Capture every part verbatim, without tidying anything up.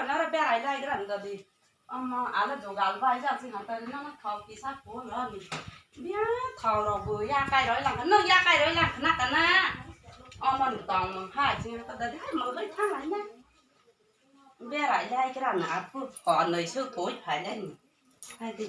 Nara berai lai gra da di. Omo ala jogal bai ja si hantari nana thau kisa ko lo ni. Bia thau ro bo ya kai roi lang no ya kai roi lang na kana. Omo ni tong mong ha si hantari da di hai mo roi thang lai na. Berai lai gra na apu ko noi su thoi phai lai ni. Hai di.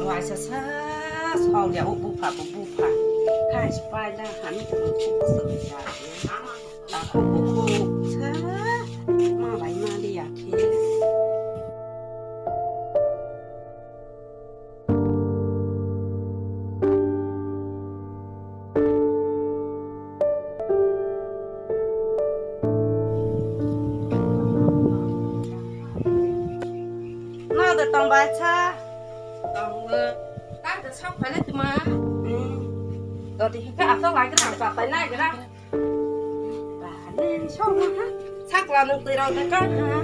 Waisa sa song ya u bupha bu bupha. Hai spai da han tu ku so ya. Ta ku bu ku sa ma lai ma li ya ke. No da tong bai cha. Tong le. Ta da sok pha le tuma. Hmm. Do di ka asok lai gra sa pai nai gra. Ba ne sok ma ha. Sak la nung tui rau da ka ha.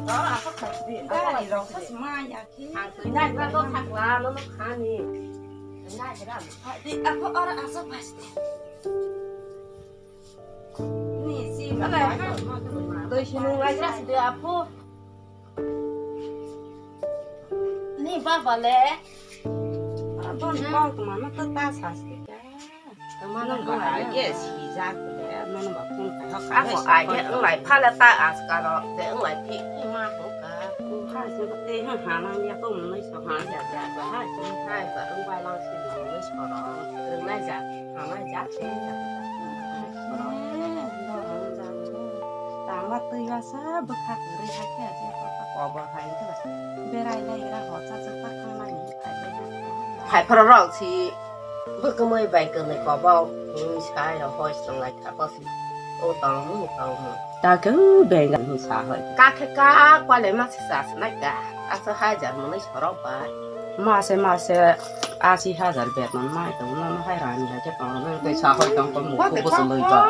Do asok pha di. Ba ni rau sa ma ya. Ang twi nai ba to thak la, no no kha ni. Nai gra. Di, ako ora asa pas. Ni si ba. Ala ha. Doi sinung lai gra si de apo. Ni baba le. Abon bang tu mana to ta sa si. Nang ba ai ge sijak le, nang ba phone khai hok. Ako ai ge wng lai pha le ta askaro, de wng lai phi phi ma hok ka. Hai se te ha ha nang ya ko mun so ha ya ya ba hai. Hai ba wng bai lang si mun so ro. Wng nai ja, ha nai ja, si ja. Tama twi ba sa bwkha kwrwi hai khe je ko ta kobor hai khe berai lai ra ho cha cha ta khanglai ni khai bai. Hai pharo rok si bwkha mai bai kwrwi kobor ni sai ro hoi song lai kha ko si. O tong mu tong mu. Ta khe beng ni sa hoi. Ka khe ka kwale ma si sa sa nai ka. Asa hajar mwnwi sorok bai. Mase mase asi hajar beton mai tong no hai rani hai khe tong no tei sa hoi tong tong mu ko bo song bai ba.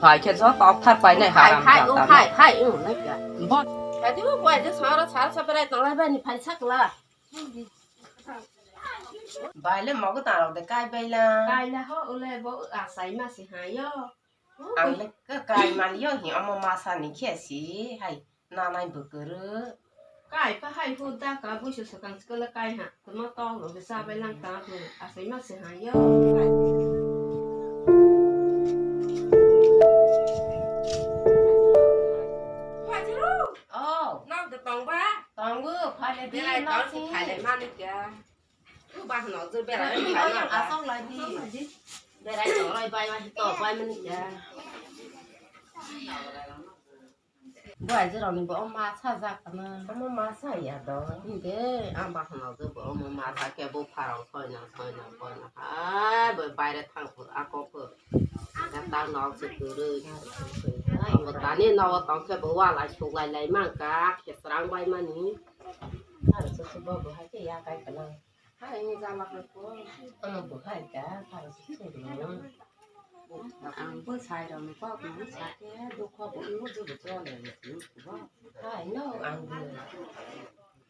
Hai khe jo tok thar pai nai haram hai ja ta. Hai hai u nai ka. Bo. Hai du bai je sara sara sa berai tong lai bai ni phai sak la. Bai le mogo ta rok de kai bai la. Kai la ho u le bo asai ma si hai yo. Ang le kai man yo hi omo masa ni khe si hai. Nanai bwkuru. Kai pa hai hu da ka buisu swkang chikole kai ha. Tuma tong rok sa bai lang ta tu. Asai ma se ha yo. Phajiru. Oh. Nang de tong ba? Tong bu, phale di, berai nang tong si. Phale mani kya? Tu ba no je berai. Asong lai di. Berai tong roi bai ma to bai mani kya? Bo aijak rok ni bo o ma sajak kana. Omo ma sa ya do. Hingke ang bahano je bo omo ma sa khe bo pharang soina soina soina hai bo baire thang phuru ako phuru. Jata nok se kwrwi. Bo tani nogo tong khe bo walai suklai lai mankha khesrang bai mani. Aro se bo bo hai khe ya kai kana. Hai ni jala hai ko. Ano bo hai ka, karo se se no. Ang bo sai rok ni kok no sa khe dukho bo no je bo chole bo. Hai no ang bo.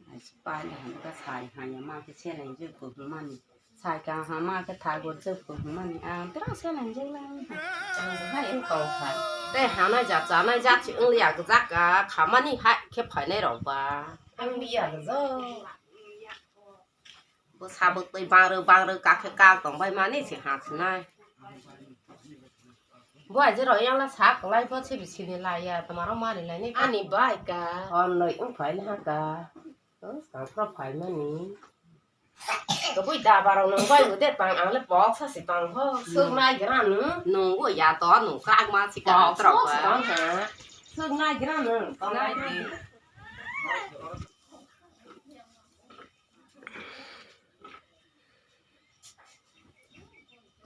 Ai si pa ni han ka sai ha ya ma khe se nai je ko mani. Sai ka ha ma khe tha go je ko mani. Ang tra se nai je la. Ang bo hai ang kau kha. Te ha nai ja cha nai ja chi ang ya ga ja ka kha mani hai khe phai nai rok ba. Ang bi ya ga jo. Bo sabuk twi bangrw bangrw kakhe kak tongbai mani se ha sinai. Bo aje ro yang la sak lai bo se bisini laiya tomaro mari lai ni ani bai ka. Hon noi wng phai na ka. Tang phro phai mani. Kobui daba rok nung bai bo de tang ang le bok sa si tong ho. Suk nai gra nung. Nung bo ya to nung krak ma si ka tro ba. Suk nai gra nung. Tong nai di.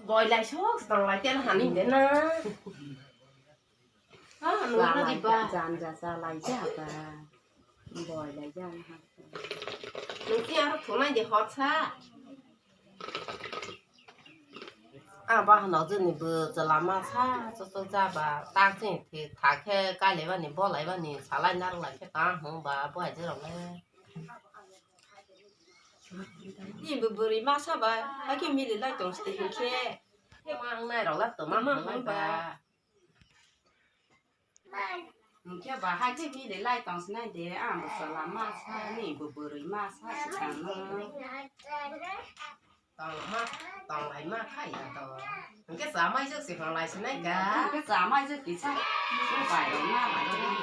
Boi lai sok tong lai tel hani de na. Ah, nung na di ba. Jan ja sa lai ja ba. Boi lai ja na ha. Nung ti aro thunai de hot sa. Ah, ba hano jeni bo chalama sa so so ja ba tak jeng thi thak khe kai lai bani bo lai bani salai nar lai khe ta hung ba bo aje rok le. Ni bo bwrwi masa ba, hakhe mili lai tong site hinkhe. Khe ma wngnai rok la tongma hwnlai ba. Hwnkhe bahai khe bini lai tong sinai de, ang bo chwla ma sa ni, bo bwrwi ma sa se tangno. Tongma, tonglaima kha ya to. Hwnkhe chamai jwk se tonglaisinaika. Hwnkhe chamai jwk kisa. Bai rok ma bai rok.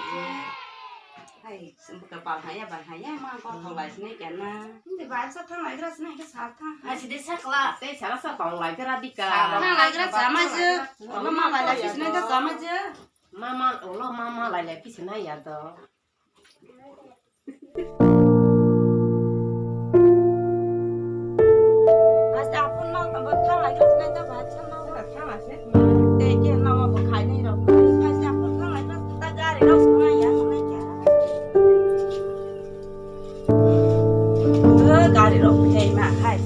Hai, bwkha bal haya, bal haya, ma kok tonglaisinaika na. Hindi bai sa thanglaigra sinaika sa thang. Hai, sidi sakla, tei sara sa tonglaigra dika. Thanglaigra chamai jwk. Ola ma lai lai sinaika chamai jwk. Mama, ulo mama lai lai pisi na ya do. Haste aphuru no tamo thanglai khe sinai ta bhai chama. Thanglai se. Tei khe no bo khai nai rok. Haste aphuru thanglai khe ta gari rok swnai ya, swnai ya. Gari rok phai ma hai.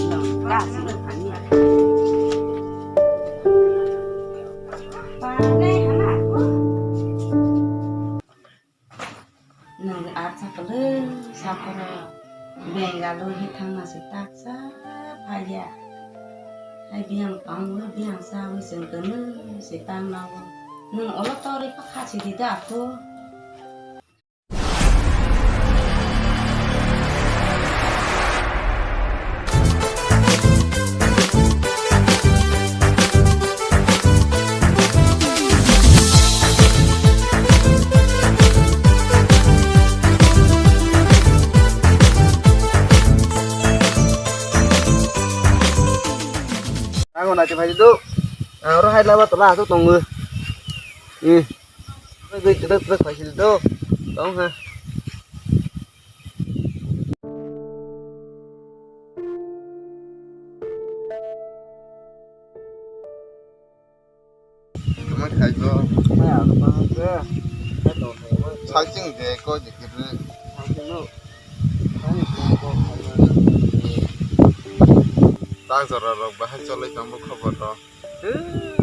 No, gas no hani. Ba nei hana. Nwng acha kwlwi saphuru Bengaluru hi thangna se taksa phaiya. Hai biyang tongwi biyang chawi chwng kwnwi se tangnawo. Nwng ulo torwi kha khachidi da kho. Ang nache phai do. Ang oro hai lama tola asuk tongo. Eh. Oi, oi, tedek, tedek phai sidi do. Tong ha. Tuma khai do. Saiching de ko de kiri. Tang jora rok bahai cholai tong bo khobor rok.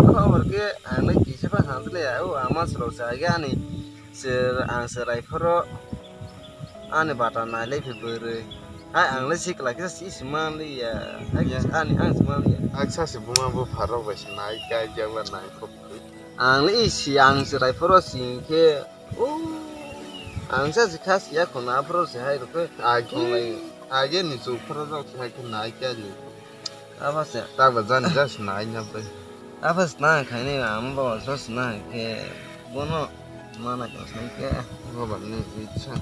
Khobor khe ang le kisa ba hamle ya, o ama srok se age ani se, ang se raiforo ani bata nai lai phi bwrwi. Hai ang le sikla kisa si si man li ya. Hai ani ang si man li ya. Aksa se buma bo pharok bai se nai kai jak ba nai khop. Ang le isi ang se raiforo si khe, o ang sa si kha si ya khona phoro se hai rok khe. Age, age ni chuk phoro rok se hai khe nai kai li. Abo se. Tak ba jani ja swnai na bai. Abo swnai khainai amo bo so swnai khe bono mana khe swnai khe. Bo ba ni itsa.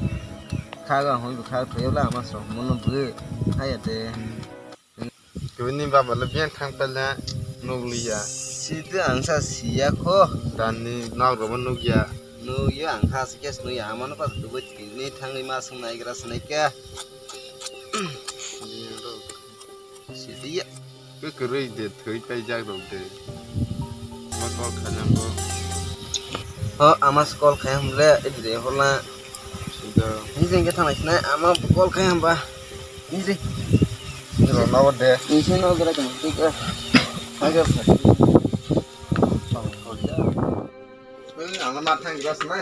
Kha ga hoi kha thoyo la ama so mono bwrwi khaya de. Kebini baba le biang thang pele nuk liya. Sidi ang sa siya kho. Dan ni nok robo nuk ya. Nuk ya ang kha sikhe nuk ya ama no pas dubai ni thangwi ma swnai gra swnai khe. Sidi ya. Khe kwrwi de thwi paijak rok de. Ma call khainang bo. Ho, ama se call khai hwnle, ede de hola. Sida. Ni jeng khe thanglai sinai, ama bo call khai hwnba. Ni jeng. Ni rw nawa de. Ni se no gra kama, thik a. Aga pha. Bel ni ang ma thang gas nai.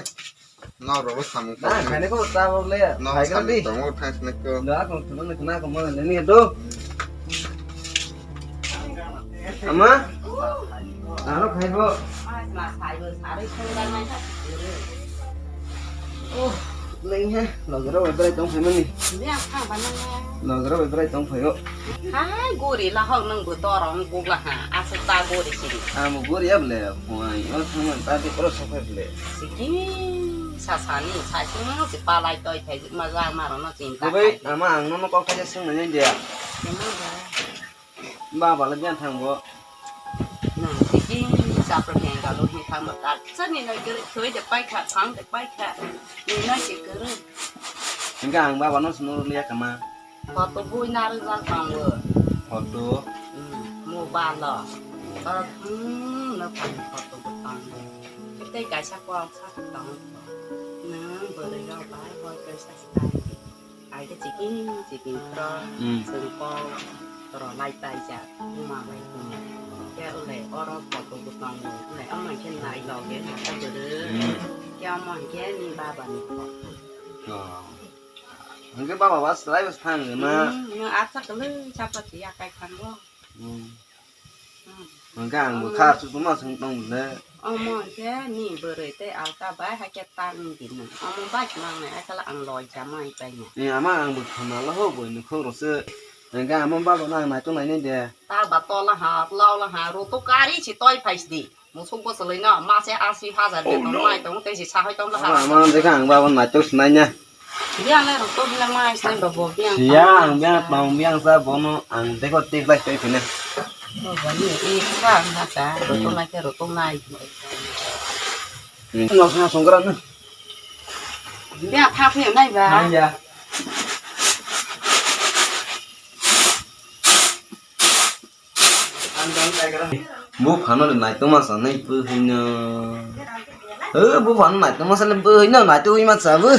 Nokrogo samung tong. Na, khainai kho tabok le. Nok phai samung di. Tongo thang sinai kho. Da kong thumang na khna kong ma le ni do. Ama. Aro khai bo. Oh, neng he, logero bai brai tong phai mani. Logero bai brai tong phai o. Hai, gori lahok nang bo torong gugla ha. Asa ta gori sini. Amo gori able, hoi, o thang ta di pro sokai ble. Siki sasani, sasini si palai toi thai ma ja ma rono chinta. Bai, ama ang no kok thai sung nai dia. Baba le biang thang bo. Na, siki sapra keng galo hi thang bo. Tat sani na gere thoi de pai kha, thang de pai kha. Ni na ke gere. Hingga ang baba no sunu lia kama. Photo bui narwkjak tongo. Photo? Hmm, mobile o. Oro thang no phai photo bo tongo. Tei kaisa kok sa tongo. Nwng bwrwi rok bai hor kaisa style. Ai khe chiking chiking khro. Hmm. Chwng kok rw lai paijak. Buma bai buma. Khe ulai oro photo bo tongo. Ulai omo khe nai loge masa bwrwi. Hmm. Khe omo khe ni baba ni photo. Oh. Hingke baba ba slai bwsang na? Hmm, nwng acha kwlwi chapati yakai thango. Hmm. Hwnkhe ang bo kha chukuma swng tong le. Omo hwnkhe ni bwrwi tei alka bai hakhe tang di nang. Omo bai mangnai akhala ang loi chamai paina. Ni ama ang bo khana la ho boi ni khorok se. Hwnkhe ama babo nang naitok nainai de. Ta ba tola ha, laula ha, ro to kari si toi phai si di. Musuk bwswlwino mase asi hajar beton mai tongo tei si sahai tongla ha. Ama, ama dekha ang ba naitok sinai nya. Biyang le rok to biyang mai sinai ba bo biyang. Siya ang biyang tong biyang sa bono ang deko tik lai tei sini. Bo bo ni ik sa ang ha sa, rok to nai ke rok to nai. Nok sa songkran na. Biyang phak ni nai ba. Nai ya. Buphano le naitoma sanai bwhwino. O buphano naitoma sanai bwhwino naitugwi ma chabu.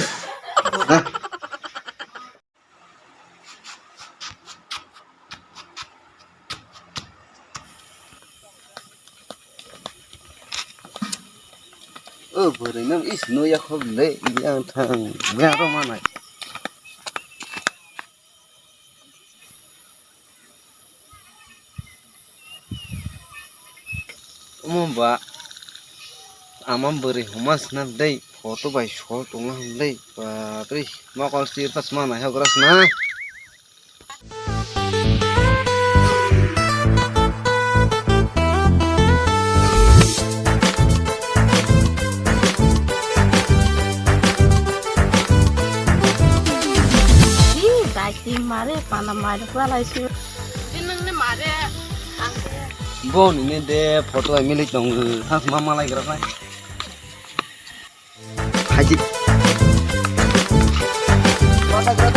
O bwrwino is no ya khok le yang thang yang ro manai. Omo ba ama bwrwi huma swnam dei photo bai sol tongma hwn dei bapre mokol sir ta sma naihogra sna. Ih, dai ti mare, pana mare, kualai si. Di nang ne mare, ang de. Bo ni ne de photo ai mili tong, thas ma malai gra nai. Haji. Photo gra